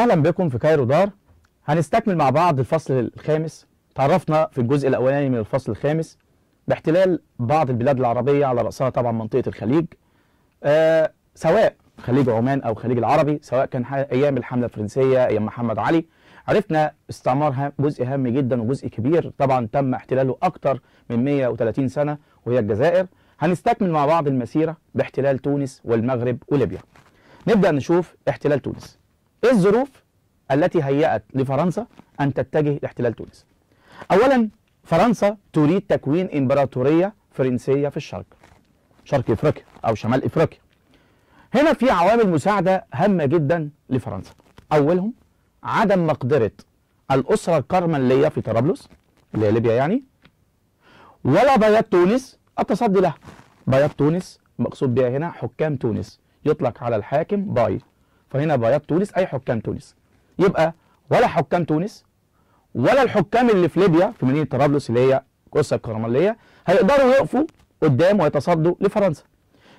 اهلا بكم في كايرو دار. هنستكمل مع بعض الفصل الخامس. تعرفنا في الجزء الاولاني من الفصل الخامس باحتلال بعض البلاد العربية، على راسها طبعا منطقة الخليج، سواء خليج عمان او خليج العربي، سواء كان ايام الحملة الفرنسية، ايام محمد علي. عرفنا استعمارها جزء هام جدا وجزء كبير طبعا تم احتلاله اكثر من 130 سنة وهي الجزائر. هنستكمل مع بعض المسيرة باحتلال تونس والمغرب وليبيا. نبدا نشوف احتلال تونس. ايه الظروف التي هيأت لفرنسا ان تتجه لاحتلال تونس؟ اولا، فرنسا تريد تكوين امبراطورية فرنسية في الشرق، شرق افريقيا او شمال افريقيا. هنا في عوامل مساعدة هامة جدا لفرنسا. اولهم عدم مقدره الاسرة الكرمليه في طرابلس اللي هي ليبيا يعني، ولا بياض تونس التصدي لها. بياض تونس مقصود بها هنا حكام تونس، يطلق على الحاكم باي، فهنا بياض تونس اي حكام تونس. يبقى ولا حكام تونس ولا الحكام اللي في ليبيا في مدينة طرابلس اللي هي الاسرة الكرمليه هيقدروا يقفوا قدام ويتصدوا لفرنسا.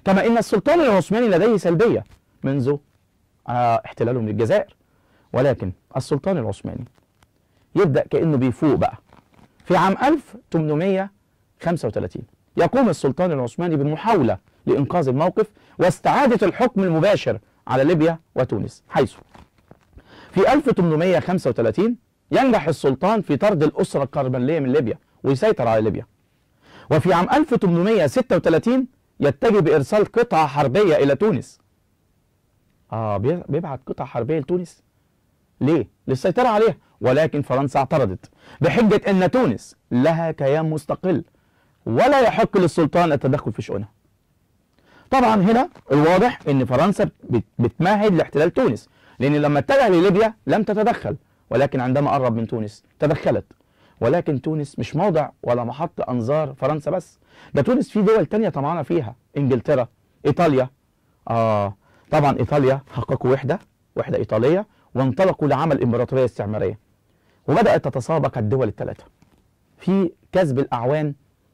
كما ان السلطان العثماني لديه سلبية منذ احتلاله من الجزائر، ولكن السلطان العثماني يبدا كانه بيفوق بقى. في عام 1835 يقوم السلطان العثماني بمحاولة لانقاذ الموقف واستعادة الحكم المباشر على ليبيا وتونس، حيث في 1835 ينجح السلطان في طرد الأسرة الكرملية من ليبيا ويسيطر على ليبيا. وفي عام 1836 يتجه بإرسال قطعة حربية إلى تونس. بيبعت قطعة حربية لتونس ليه؟ للسيطرة عليها، ولكن فرنسا اعترضت بحجة أن تونس لها كيان مستقل ولا يحق للسلطان التدخل في شؤونها. طبعا هنا الواضح ان فرنسا بتمهد لاحتلال تونس، لان لما اتجه لليبيا لم تتدخل، ولكن عندما قرب من تونس تدخلت. ولكن تونس مش موضع ولا محط انظار فرنسا بس، ده تونس في دول تانية طمعانه فيها، انجلترا، ايطاليا. طبعا ايطاليا حققوا وحده ايطالية وانطلقوا لعمل امبراطورية استعماريه، وبدات تتسابق الدول الثلاثة في كسب الاعوان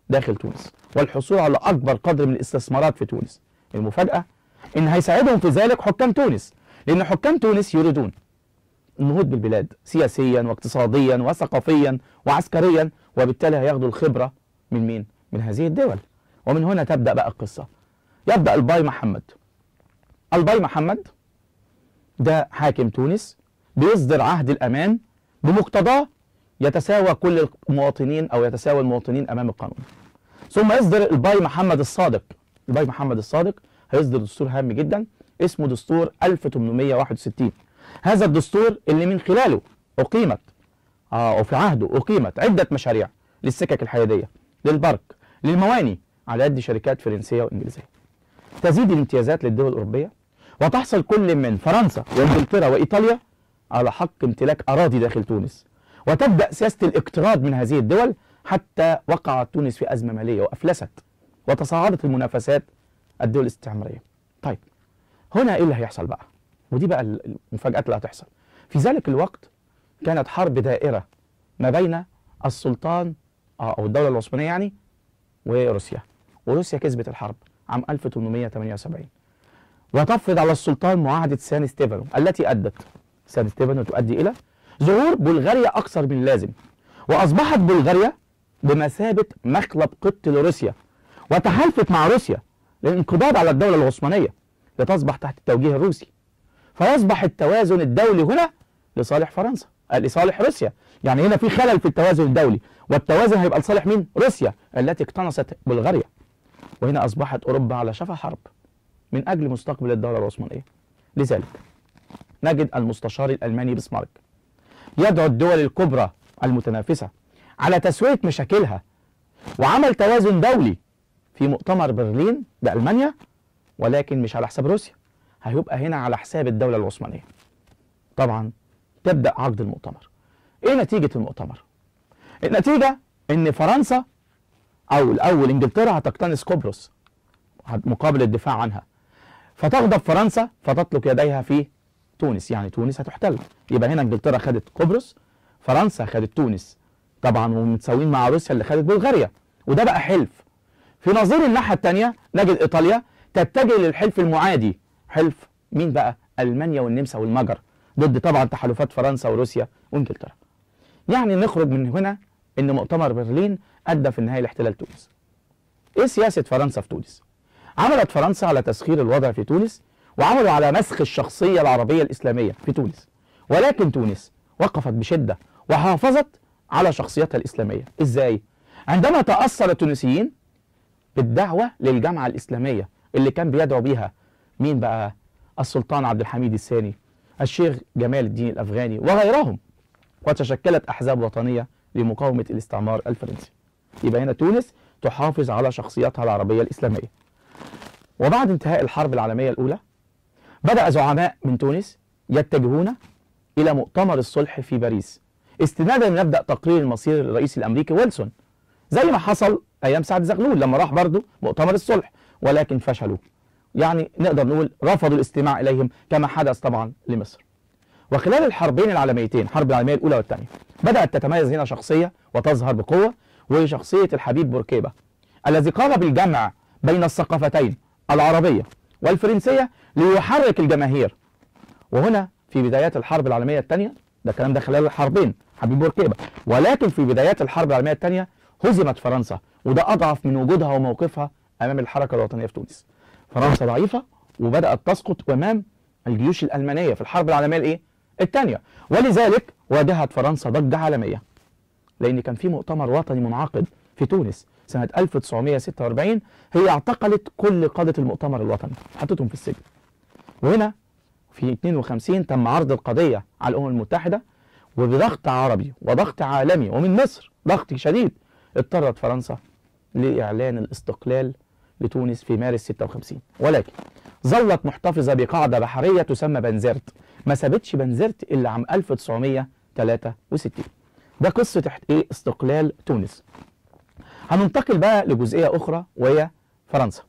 داخل تونس والحصول على اكبر قدر من الاستثمارات في تونس. المفاجاة ان هيساعدهم في ذلك حكام تونس، لان حكام تونس يريدون النهوض بالبلاد سياسيا واقتصاديا وثقافيا وعسكريا، وبالتالي هياخدوا الخبرة من مين؟ من هذه الدول. ومن هنا تبدا بقى القصة. يبدا الباي محمد. الباي محمد ده حاكم تونس، بيصدر عهد الامان بمقتضاه يتساوى كل المواطنين او يتساوى المواطنين امام القانون. ثم يصدر الباي محمد الصادق. الباي محمد الصادق هيصدر دستور هام جدا اسمه دستور 1861. هذا الدستور اللي من خلاله اقيمت وفي عهده اقيمت عده مشاريع للسكك الحديدية، للبرق، للمواني على يد شركات فرنسية وانجليزيه. تزيد الامتيازات للدول الاوروبية، وتحصل كل من فرنسا وانجلترا وايطاليا على حق امتلاك اراضي داخل تونس، وتبدا سياسة الاقتراض من هذه الدول حتى وقعت تونس في ازمة ماليه وافلست، وتصاعدت المنافسات الدول الاستعمارية. طيب هنا ايه اللي هيحصل بقى؟ ودي بقى المفاجآت اللي هتحصل. في ذلك الوقت كانت حرب دائرة ما بين السلطان او الدولة العثمانية يعني وروسيا، وروسيا كسبت الحرب عام 1878، وتفرض على السلطان معاهدة سان ستيفانو التي ادت سان ستيفانو تؤدي الى ظهور بلغاريا اكثر من اللازم، واصبحت بلغاريا بمثابة مخلب قبط لروسيا، وتحالفت مع روسيا للانقضاض على الدولة العثمانية لتصبح تحت التوجيه الروسي. فيصبح التوازن الدولي هنا لصالح فرنسا، لصالح روسيا. يعني هنا في خلل في التوازن الدولي، والتوازن هيبقى لصالح مين؟ روسيا التي اقتنصت بلغاريا. وهنا اصبحت اوروبا على شفا حرب من اجل مستقبل الدولة العثمانية. لذلك نجد المستشار الالماني بسمارك يدعو الدول الكبرى المتنافسه على تسويه مشاكلها وعمل توازن دولي في مؤتمر برلين بألمانيا، ولكن مش على حساب روسيا، هيبقى هنا على حساب الدولة العثمانية. طبعا تبدأ عقد المؤتمر. ايه نتيجة المؤتمر؟ النتيجة ان فرنسا او الاول انجلترا هتقتنص قبرص مقابل الدفاع عنها، فتغضب فرنسا فتطلق يديها في تونس، يعني تونس هتحتل. يبقى هنا انجلترا خدت قبرص، فرنسا خدت تونس طبعا، ومتساويين مع روسيا اللي خدت بلغاريا، وده بقى حلف. في نظير الناحية الثانية نجد ايطاليا تتجه للحلف المعادي، حلف مين بقى؟ المانيا والنمسا والمجر. ضد طبعا تحالفات فرنسا وروسيا وانجلترا. يعني نخرج من هنا ان مؤتمر برلين ادى في النهاية لاحتلال تونس. ايه سياسة فرنسا في تونس؟ عملت فرنسا على تسخير الوضع في تونس، وعملوا على مسخ الشخصية العربية الاسلامية في تونس، ولكن تونس وقفت بشده وحافظت على شخصيتها الاسلامية. ازاي؟ عندما تاثر التونسيين بالدعوة للجامعة الاسلامية اللي كان بيدعو بيها مين بقى؟ السلطان عبد الحميد الثاني، الشيخ جمال الدين الافغاني وغيرهم، وتشكلت احزاب وطنية لمقاومة الاستعمار الفرنسي. يبقى هنا تونس تحافظ على شخصيتها العربية الاسلامية. وبعد انتهاء الحرب العالمية الاولى بدأ زعماء من تونس يتجهون الى مؤتمر الصلح في باريس استنادا لمبدأ تقرير المصير للرئيس الامريكي ويلسون، زي ما حصل ايام سعد زغلول لما راح برضه مؤتمر الصلح، ولكن فشلوا. يعني نقدر نقول رفضوا الاستماع اليهم كما حدث طبعا لمصر. وخلال الحربين العالميتين، الحرب العالمية الاولى والثانية، بدأت تتميز هنا شخصية وتظهر بقوة، وهي شخصية الحبيب بورقيبة، الذي قام بالجمع بين الثقافتين العربية والفرنسيه ليحرك الجماهير. وهنا في بدايات الحرب العالمية الثانية، ده الكلام ده خلال الحربين حبيب بورقيبة، ولكن في بدايات الحرب العالمية الثانية هزمت فرنسا، وده اضعف من وجودها وموقفها امام الحركة الوطنية في تونس. فرنسا ضعيفة وبدات تسقط امام الجيوش الالمانية في الحرب العالمية الايه؟ الثانية، ولذلك واجهت فرنسا ضجه عالمية، لان كان في مؤتمر وطني منعقد في تونس سنة 1946، هي اعتقلت كل قاده المؤتمر الوطني، حطتهم في السجن. وهنا في 52 تم عرض القضية على الامم المتحدة، وبضغط عربي وضغط عالمي ومن مصر ضغط شديد، اضطرت فرنسا لاعلان الاستقلال لتونس في مارس 56، ولكن ظلت محتفظة بقاعدة بحرية تسمى بنزرت، ما سابتش بنزرت الا عام 1963. ده قصة استقلال تونس. هننتقل بقى لجزئيه اخرى وهي فرنسا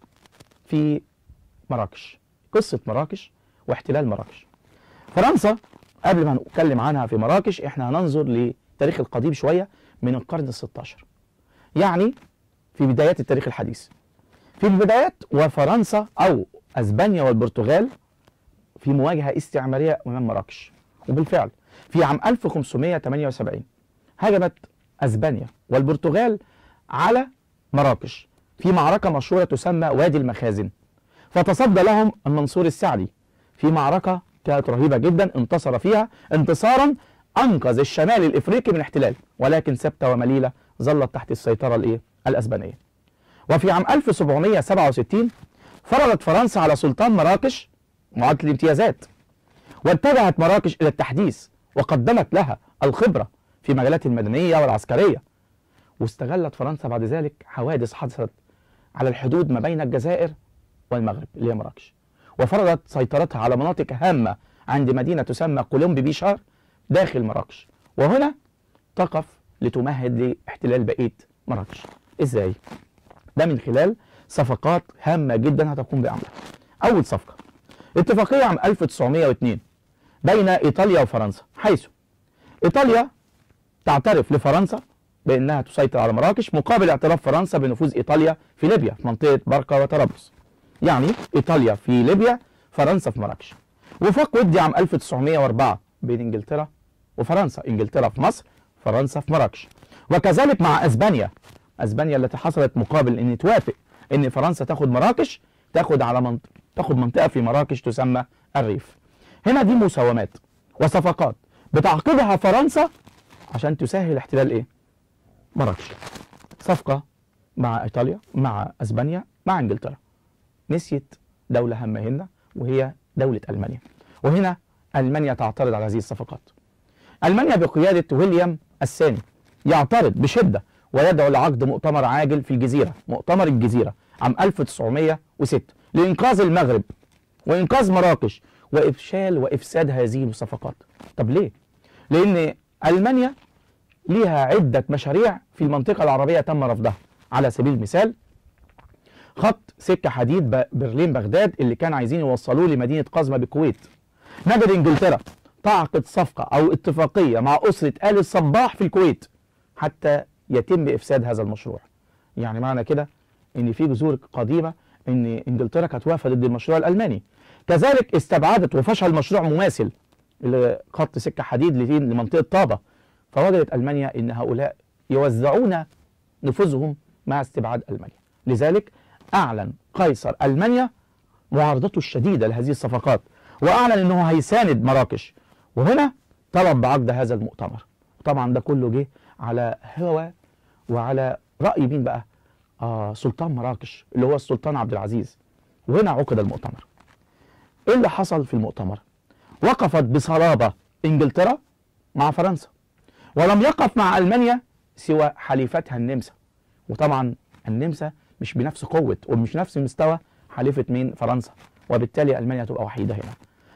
في مراكش، قصة مراكش واحتلال مراكش. فرنسا قبل ما نتكلم عنها في مراكش احنا هننظر لتاريخ القديم شوية من القرن ال16، يعني في بدايات التاريخ الحديث. في البدايات وفرنسا او اسبانيا والبرتغال في مواجهة استعماريه امام مراكش، وبالفعل في عام 1578 هجمت اسبانيا والبرتغال على مراكش في معركة مشهورة تسمى وادي المخازن، فتصدى لهم المنصور السعدي في معركة كانت رهيبة جدا، انتصر فيها انتصارا انقذ الشمال الافريقي من احتلال، ولكن سبتة ومليلة ظلت تحت السيطرة الايه؟ الاسبانية. وفي عام 1767 فرضت فرنسا على سلطان مراكش معادلة الامتيازات، واتجهت مراكش الى التحديث وقدمت لها الخبرة في مجالات المدنية والعسكرية. واستغلت فرنسا بعد ذلك حوادث حدثت على الحدود ما بين الجزائر والمغرب اللي هي مراكش، وفرضت سيطرتها على مناطق هامة عند مدينة تسمى كولومبي بيشار داخل مراكش، وهنا تقف لتمهد لاحتلال بقية مراكش. ازاي؟ ده من خلال صفقات هامة جدا هتقوم بعملها. أول صفقة اتفاقية عام 1902 بين إيطاليا وفرنسا، حيث إيطاليا تعترف لفرنسا بأنها تسيطر على مراكش مقابل اعتراف فرنسا بنفوذ إيطاليا في ليبيا في منطقة برقة وطرابلس. يعني إيطاليا في ليبيا، فرنسا في مراكش. وفاق ودي عام 1904 بين إنجلترا وفرنسا، إنجلترا في مصر، فرنسا في مراكش. وكذلك مع أسبانيا، أسبانيا التي حصلت مقابل أن توافق أن فرنسا تاخد مراكش، تاخد على تاخد منطقة في مراكش تسمى الريف. هنا دي مساومات وصفقات بتعقدها فرنسا عشان تسهل احتلال إيه؟ مراكش. صفقة مع إيطاليا، مع أسبانيا، مع إنجلترا. نسيت دولة هامة وهي دولة ألمانيا. وهنا ألمانيا تعترض على هذه الصفقات. ألمانيا بقيادة ويليام الثاني يعترض بشدة ويدعو لعقد مؤتمر عاجل في الجزيرة، مؤتمر الجزيرة عام 1906 لإنقاذ المغرب وإنقاذ مراكش وإفشال وإفساد هذه الصفقات. طب ليه؟ لأن ألمانيا ليها عدة مشاريع في المنطقة العربية تم رفضها. على سبيل المثال خط سكة حديد برلين بغداد اللي كان عايزين يوصلوه لمدينة قزمة بالكويت. نجد إنجلترا تعقد صفقة أو اتفاقية مع أسرة آل الصباح في الكويت حتى يتم إفساد هذا المشروع. يعني معنى كده إن في جذور قديمة إن إنجلترا كانت واقفة ضد المشروع الألماني. كذلك استبعدت وفشل مشروع مماثل خط سكة حديد لمنطقة طابة. فوجدت ألمانيا أن هؤلاء يوزعون نفوذهم مع استبعاد ألمانيا. لذلك أعلن قيصر ألمانيا معارضته الشديدة لهذه الصفقات، وأعلن أنه هيساند مراكش، وهنا طلب بعقد هذا المؤتمر. طبعا ده كله جه على هوى وعلى رأي مين بقى؟ سلطان مراكش اللي هو السلطان عبد العزيز. وهنا عقد المؤتمر. ايه اللي حصل في المؤتمر؟ وقفت بصلابة انجلترا مع فرنسا، ولم يقف مع ألمانيا سوى حليفتها النمسا. وطبعا النمسا مش بنفس قوة ومش نفس مستوى حليفة مين؟ فرنسا، وبالتالي ألمانيا تبقى وحيدة هنا.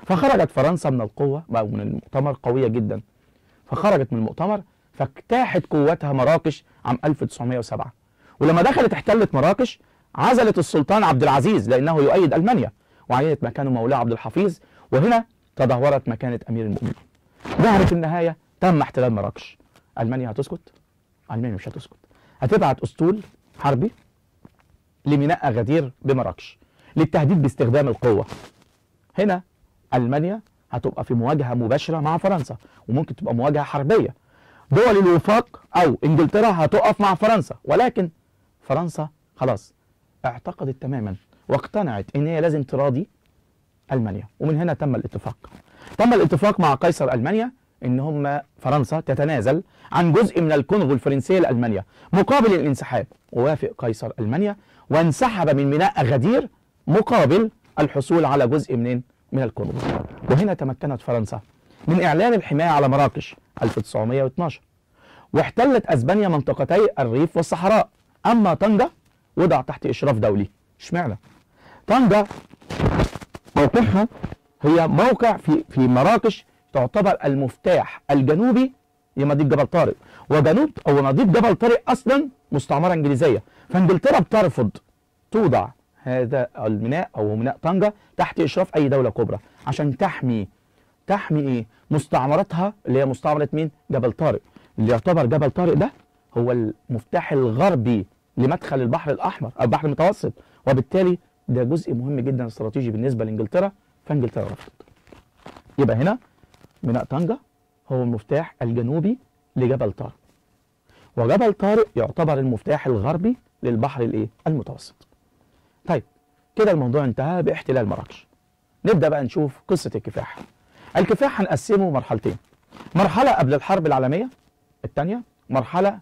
فخرجت فرنسا من القوة أو من المؤتمر قوية جدا، فخرجت من المؤتمر فاجتاحت قوتها مراكش عام 1907. ولما دخلت احتلت مراكش عزلت السلطان عبد العزيز لأنه يؤيد ألمانيا، وعينت مكانه مولاه عبد الحفيظ، وهنا تدهورت مكانة أمير المؤمنين. ظهرت النهاية، تم احتلال مراكش. ألمانيا هتسكت؟ ألمانيا مش هتسكت، هتبعت أسطول حربي لميناء أغادير بمراكش للتهديد باستخدام القوة. هنا ألمانيا هتبقى في مواجهة مباشرة مع فرنسا، وممكن تبقى مواجهة حربية. دول الوفاق أو إنجلترا هتقف مع فرنسا، ولكن فرنسا خلاص اعتقدت تماما واقتنعت إن هي لازم تراضي ألمانيا، ومن هنا تم الاتفاق. تم الاتفاق مع قيصر ألمانيا إن هم فرنسا تتنازل عن جزء من الكونغو الفرنسية لألمانيا مقابل الانسحاب. ووافق قيصر ألمانيا وانسحب من ميناء أغادير مقابل الحصول على جزء من الكونغو. وهنا تمكنت فرنسا من إعلان الحماية على مراكش 1912، واحتلت أسبانيا منطقتي الريف والصحراء. أما طنجة وضع تحت إشراف دولي. اشمعنى؟ طنجة موقعها هي موقع في مراكش، تعتبر المفتاح الجنوبي لمضيق جبل طارق، وجنوب أو مضيق جبل طارق أصلا مستعمرة إنجليزية، فإنجلترا بترفض توضع هذا الميناء أو ميناء طنجة تحت إشراف أي دولة كبرى عشان تحمي إيه؟ مستعمرتها اللي هي مستعمرة مين؟ جبل طارق، اللي يعتبر جبل طارق ده هو المفتاح الغربي لمدخل البحر الأحمر أو البحر المتوسط، وبالتالي ده جزء مهم جدا استراتيجي بالنسبة لإنجلترا، فإنجلترا رفضت. يبقى هنا ميناء طنجة هو المفتاح الجنوبي لجبل طارق، وجبل طارق يعتبر المفتاح الغربي للبحر الايه؟ المتوسط. طيب كده الموضوع انتهى باحتلال مراكش. نبدأ بقى نشوف قصة الكفاح. الكفاح هنقسمه مرحلتين، مرحلة قبل الحرب العالمية الثانية، مرحلة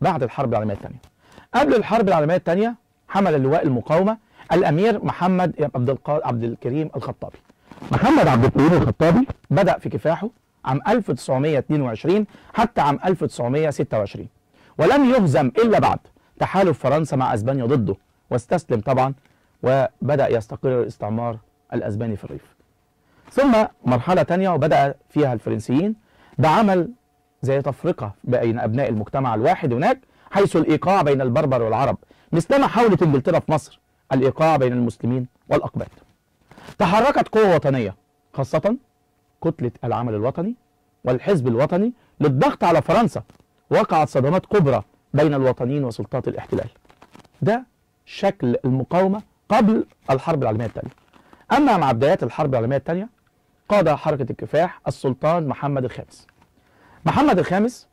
بعد الحرب العالمية الثانية. قبل الحرب العالمية الثانية حمل اللواء المقاومة الأمير محمد عبد الكريم الخطابي. محمد عبد الكريم الخطابي بدأ في كفاحه عام 1922 حتى عام 1926، ولم يهزم إلا بعد تحالف فرنسا مع أسبانيا ضده، واستسلم طبعا، وبدأ يستقر الاستعمار الأسباني في الريف. ثم مرحلة تانية وبدأ فيها الفرنسيين بعمل زي تفرقة بين أبناء المجتمع الواحد هناك، حيث الإيقاع بين البربر والعرب، مثلما حاولت إنجلترا في مصر الإيقاع بين المسلمين والأقباط. تحركت قوة وطنية، خاصة كتلة العمل الوطني والحزب الوطني، للضغط على فرنسا. وقعت صدمات كبرى بين الوطنيين وسلطات الاحتلال. ده شكل المقاومة قبل الحرب العالمية الثانية. أما مع بدايات الحرب العالمية الثانية قاد حركة الكفاح السلطان محمد الخامس. محمد الخامس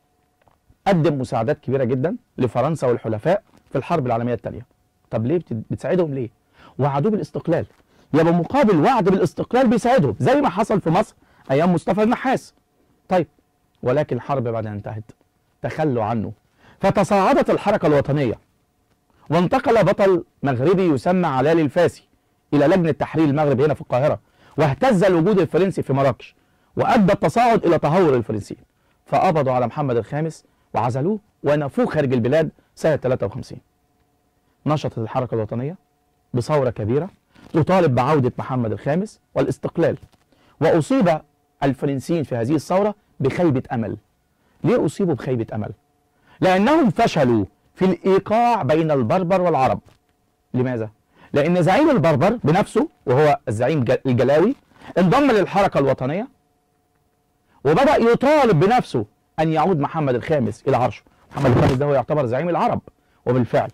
قدم مساعدات كبيرة جدا لفرنسا والحلفاء في الحرب العالمية الثانية. طب ليه بتساعدهم ليه؟ وعدوه بالاستقلال. يبقى مقابل وعد بالاستقلال بيساعدهم، زي ما حصل في مصر أيام مصطفى النحاس. طيب ولكن الحرب بعد أن انتهت تخلوا عنه، فتصاعدت الحركة الوطنية، وانتقل بطل مغربي يسمى علال الفاسي إلى لجنة تحرير المغرب هنا في القاهرة، واهتز الوجود الفرنسي في مراكش، وأدى التصاعد إلى تهور الفرنسيين، فقبضوا على محمد الخامس وعزلوه ونفوه خارج البلاد سنة 53. نشطت الحركة الوطنية بثورة كبيرة تطالب بعودة محمد الخامس والاستقلال، وأصيب الفرنسيين في هذه الثورة بخيبة أمل. ليه أصيبوا بخيبة أمل؟ لأنهم فشلوا في الإيقاع بين البربر والعرب. لماذا؟ لأن زعيم البربر بنفسه وهو الزعيم الجلاوي انضم للحركة الوطنية، وبدأ يطالب بنفسه أن يعود محمد الخامس إلى عرشه. محمد الخامس ده هو يعتبر زعيم العرب، وبالفعل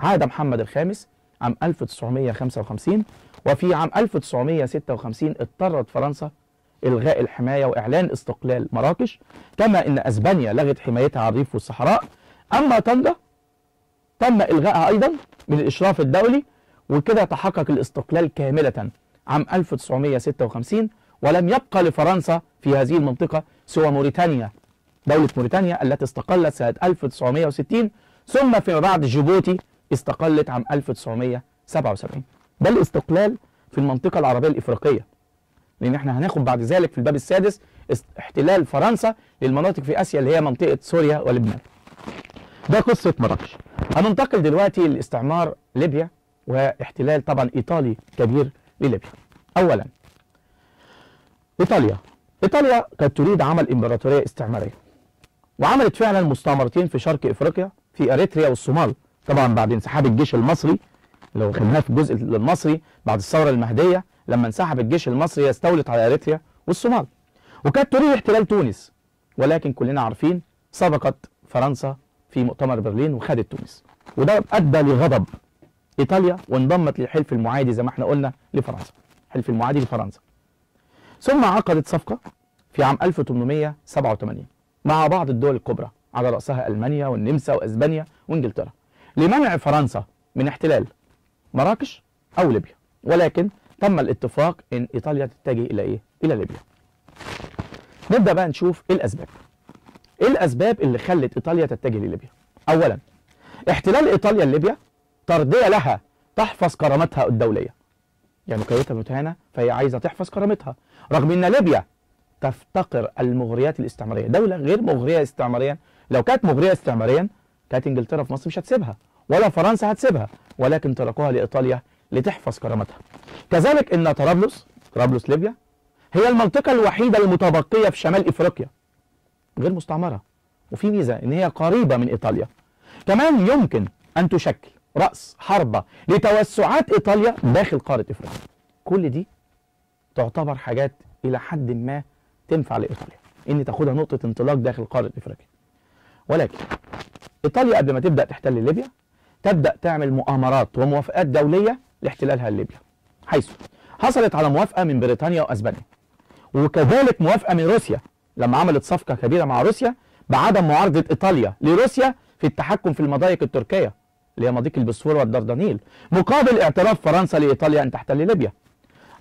عاد محمد الخامس عام 1955، وفي عام 1956 اضطرت فرنسا إلغاء الحماية وإعلان استقلال مراكش، كما أن أسبانيا لغت حمايتها على الريف والصحراء. أما طنجة تم إلغائها أيضا من الإشراف الدولي، وكده تحقق الاستقلال كاملة عام 1956، ولم يبقى لفرنسا في هذه المنطقة سوى موريتانيا، دولة موريتانيا التي استقلت سنة 1960، ثم فيما بعد جيبوتي استقلت عام 1977. ده الاستقلال في المنطقة العربية الإفريقية، لأن احنا هناخد بعد ذلك في الباب السادس احتلال فرنسا للمناطق في آسيا اللي هي منطقة سوريا ولبنان. ده قصة مراكش. هننتقل دلوقتي لاستعمار ليبيا واحتلال طبعا إيطالي كبير لليبيا. أولا إيطاليا كانت تريد عمل إمبراطورية استعمارية، وعملت فعلا مستعمرتين في شرق إفريقيا في أريتريا والصومال، طبعا بعد انسحاب الجيش المصري لو خدناه في الجزء المصري بعد الثورة المهدية، لما انسحب الجيش المصري استولت على أريتريا والصومال. وكانت تريد احتلال تونس، ولكن كلنا عارفين سبقت فرنسا في مؤتمر برلين وخدت تونس، وده أدى لغضب إيطاليا وانضمت للحلف المعادي زي ما احنا قلنا لفرنسا، الحلف المعادي لفرنسا. ثم عقدت صفقة في عام 1887 مع بعض الدول الكبرى على رأسها ألمانيا والنمسا وأسبانيا وإنجلترا لمنع فرنسا من احتلال مراكش أو ليبيا، ولكن تم الاتفاق إن إيطاليا تتجه إلى إيه؟ إلى ليبيا. نبدأ بقى نشوف إيه الأسباب. إيه الأسباب اللي خلت إيطاليا تتجه لليبيا؟ أولا احتلال إيطاليا لليبيا ترضية لها تحفظ كرامتها الدولية، يعني كرامتها متهانة فهي عايزة تحفظ كرامتها، رغم إن ليبيا تفتقر المغريات الاستعمارية، دولة غير مغرية استعماريا. لو كانت مغرية استعماريا كانت إنجلترا في مصر مش هتسيبها ولا فرنسا هتسيبها، ولكن تركوها لإيطاليا لتحفظ كرامتها. كذلك إن طرابلس ليبيا هي المنطقة الوحيدة المتبقية في شمال إفريقيا غير مستعمرة، وفي ميزة إن هي قريبة من إيطاليا. كمان يمكن أن تشكل رأس حربة لتوسعات إيطاليا داخل قارة إفريقيا. كل دي تعتبر حاجات إلى حد ما تنفع لإيطاليا إن تاخدها نقطة انطلاق داخل قارة إفريقيا. ولكن إيطاليا قبل ما تبدأ تحتل ليبيا تبدأ تعمل مؤامرات وموافقات دولية لاحتلالها لليبيا، حيث حصلت على موافقة من بريطانيا وأسبانيا، وكذلك موافقة من روسيا لما عملت صفقة كبيرة مع روسيا بعدم معارضة إيطاليا لروسيا في التحكم في المضايق التركية اللي هي مضيق البوسفور والدردنيل، مقابل اعتراف فرنسا لإيطاليا أن تحتل ليبيا.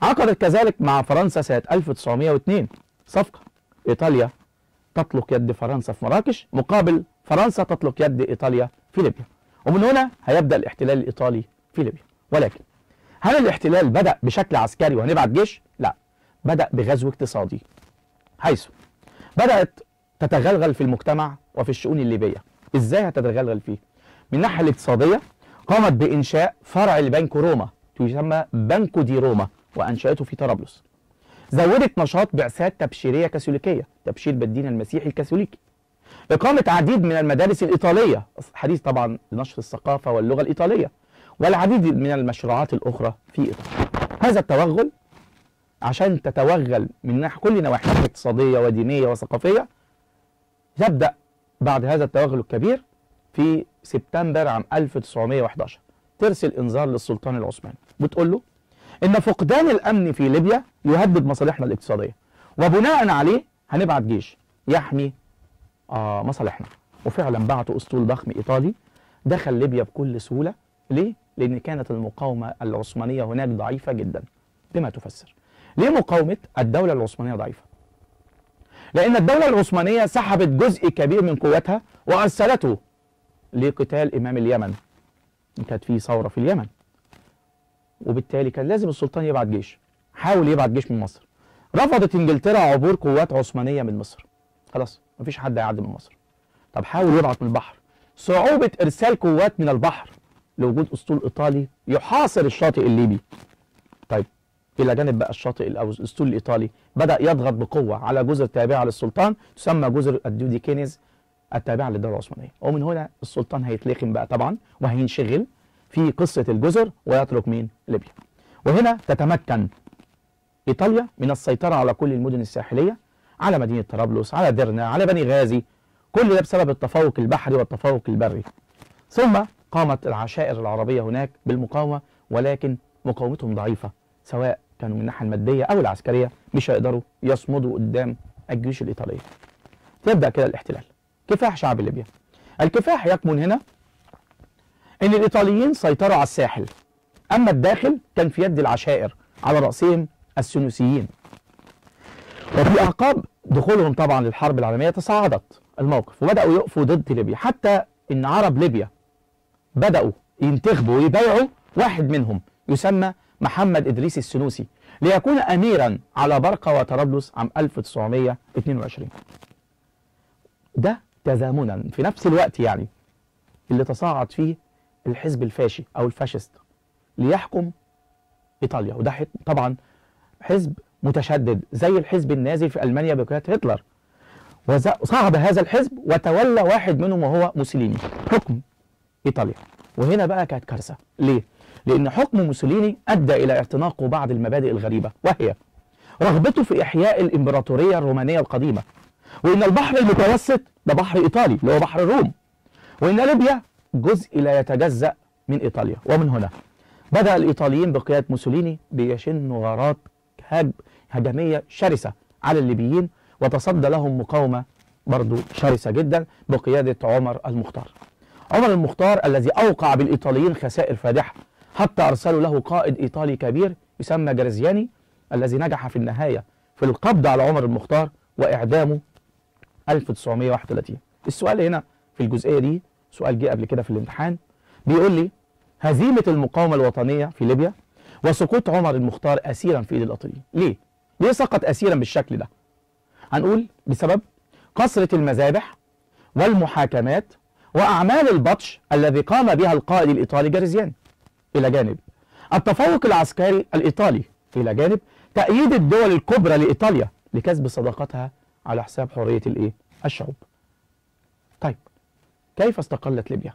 عقدت كذلك مع فرنسا سنة 1902 صفقة إيطاليا تطلق يد فرنسا في مراكش مقابل فرنسا تطلق يد إيطاليا في ليبيا، ومن هنا هيبدأ الاحتلال الإيطالي في ليبيا. ولكن هل الاحتلال بدأ بشكل عسكري وهنبعت جيش؟ لا، بدأ بغزو اقتصادي، حيث بدأت تتغلغل في المجتمع وفي الشؤون الليبية. إزاي هتتغلغل فيه؟ من الناحية الاقتصادية قامت بإنشاء فرع لبنك روما يسمى بنكو دي روما، وأنشأته في طرابلس. زودت نشاط بعثات تبشيرية كاثوليكية، تبشير بالدين المسيحي الكاثوليكي. إقامة عديد من المدارس الإيطالية، حديث طبعا لنشر الثقافة واللغة الإيطالية، والعديد من المشروعات الأخرى في إيطاليا. هذا التوغل عشان تتوغل من كل نواحي اقتصادية ودينية وثقافية، تبدأ بعد هذا التوغل الكبير في سبتمبر عام 1911 ترسل إنذار للسلطان العثماني بتقول له إن فقدان الأمن في ليبيا يهدد مصالحنا الاقتصادية، وبناء عليه هنبعت جيش يحمي مصالحنا. وفعلا بعتوا أسطول ضخم إيطالي دخل ليبيا بكل سهولة. ليه؟ لأن كانت المقاومة العثمانية هناك ضعيفة جدا. بما تفسر ليه مقاومة الدولة العثمانية ضعيفة؟ لأن الدولة العثمانية سحبت جزء كبير من قوتها وأرسلته لقتال إمام اليمن، كانت في ثورة في اليمن، وبالتالي كان لازم السلطان يبعت جيش. حاول يبعت جيش من مصر، رفضت إنجلترا عبور قوات عثمانية من مصر، خلاص مفيش حد هيعدي من مصر. طب حاول يبعت من البحر، صعوبة إرسال قوات من البحر لوجود أسطول إيطالي يحاصر الشاطئ الليبي. طيب إلى جانب بقى الشاطئ أو الأسطول الإيطالي بدأ يضغط بقوة على جزر تابعة للسلطان تسمى جزر الدوديكينيز التابعة للدولة العثمانية، ومن هنا السلطان هيتلخم بقى طبعا وهينشغل في قصة الجزر ويترك مين؟ ليبيا. وهنا تتمكن إيطاليا من السيطرة على كل المدن الساحلية، على مدينة طرابلس، على درنا، على بني غازي، كل ده بسبب التفوق البحري والتفوق البري. ثم قامت العشائر العربية هناك بالمقاومة، ولكن مقاومتهم ضعيفة، سواء كانوا من الناحية المادية أو العسكرية مش هيقدروا يصمدوا قدام الجيوش الإيطالية. تبدأ كده الاحتلال. كفاح شعب ليبيا. الكفاح يكمن هنا إن الإيطاليين سيطروا على الساحل، أما الداخل كان في يد العشائر على رأسهم السنوسيين. وفي أعقاب دخولهم طبعا للحرب العالمية تصاعدت الموقف وبدأوا يقفوا ضد ليبيا، حتى إن عرب ليبيا بدأوا ينتخبوا ويبايعوا واحد منهم يسمى محمد إدريس السنوسي ليكون أميرا على برقة وطرابلس عام 1922. ده تزامنا في نفس الوقت يعني اللي تصاعد فيه الحزب الفاشي أو الفاشيست ليحكم إيطاليا، وده طبعا حزب متشدد زي الحزب النازي في ألمانيا بقيادة هتلر. وصعد هذا الحزب وتولى واحد منهم وهو موسوليني حكم إيطاليا. وهنا بقى كانت كارثة. ليه؟ لأن حكم موسوليني أدى إلى اعتناقه بعض المبادئ الغريبة، وهي رغبته في إحياء الإمبراطورية الرومانية القديمة، وإن البحر المتوسط ده بحر إيطالي اللي هو بحر الروم، وإن ليبيا جزء لا يتجزأ من إيطاليا. ومن هنا بدأ الإيطاليين بقيادة موسوليني بيشنوا غارات هجمية شرسة على الليبيين، وتصدى لهم مقاومة برضو شرسة جدا بقيادة عمر المختار. عمر المختار الذي أوقع بالإيطاليين خسائر فادحة، حتى أرسلوا له قائد إيطالي كبير يسمى جرزياني، الذي نجح في النهاية في القبض على عمر المختار وإعدامه 1931. السؤال هنا في الجزئية دي سؤال جه قبل كده في الامتحان، بيقول لي هزيمة المقاومة الوطنية في ليبيا وسقوط عمر المختار أسيرا في إيد الإيطاليين. ليه؟ ليه سقط أسيرا بالشكل ده؟ هنقول بسبب كثرة المذابح والمحاكمات وأعمال البطش الذي قام بها القائد الإيطالي جرزياني، إلى جانب التفوق العسكري الإيطالي، إلى جانب تأييد الدول الكبرى لإيطاليا لكسب صداقتها على حساب حرية الإيه؟ الشعوب. طيب كيف استقلت ليبيا؟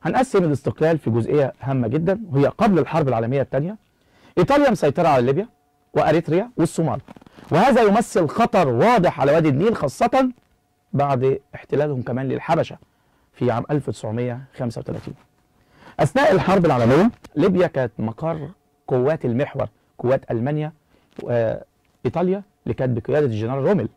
هنقسم الاستقلال في جزئية هامة جدا، وهي قبل الحرب العالمية الثانية. إيطاليا مسيطرة على ليبيا وأريتريا والصومال، وهذا يمثل خطر واضح على وادي النيل، خاصة بعد احتلالهم كمان للحبشة في عام 1935. أثناء الحرب العالمية ليبيا كانت مقر قوات المحور، قوات ألمانيا وإيطاليا اللي كانت بقيادة الجنرال رومل.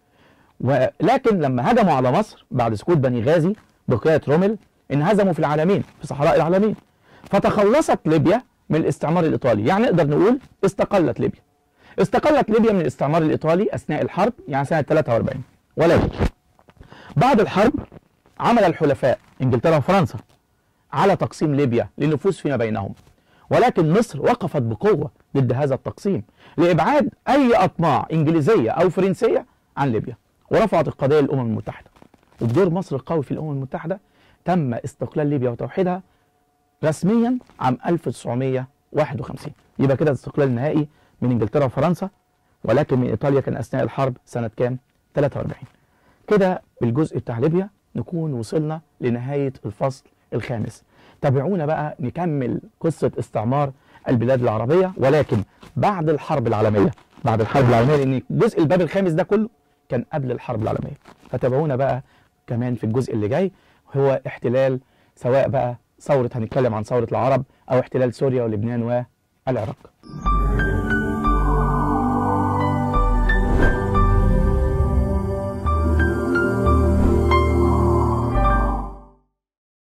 ولكن لما هجموا على مصر بعد سقوط بني غازي بقيادة رومل انهزموا في العالمين، في صحراء العالمين، فتخلصت ليبيا من الاستعمار الإيطالي. يعني نقدر نقول استقلت ليبيا. استقلت ليبيا من الاستعمار الإيطالي أثناء الحرب، يعني سنة 43. ولكن بعد الحرب عمل الحلفاء إنجلترا وفرنسا على تقسيم ليبيا للنفوذ فيما بينهم، ولكن مصر وقفت بقوة ضد هذا التقسيم لإبعاد أي أطماع إنجليزية أو فرنسية عن ليبيا، ورفعت القضية للأمم المتحدة. وبدور مصر القوي في الأمم المتحدة تم استقلال ليبيا وتوحيدها رسميا عام 1951. يبقى كده الاستقلال النهائي من إنجلترا وفرنسا، ولكن من إيطاليا كان أثناء الحرب سنة كام؟ 43. كده بالجزء بتاع ليبيا نكون وصلنا لنهاية الفصل الخامس. تابعونا بقى نكمل قصة استعمار البلاد العربية، ولكن بعد الحرب العالمية. بعد الحرب العالمية، لأن جزء الباب الخامس ده كله كان قبل الحرب العالمية. فتابعونا بقى كمان في الجزء اللي جاي، هو احتلال سواء بقى ثورة، هنتكلم عن ثورة العرب، أو احتلال سوريا ولبنان والعراق.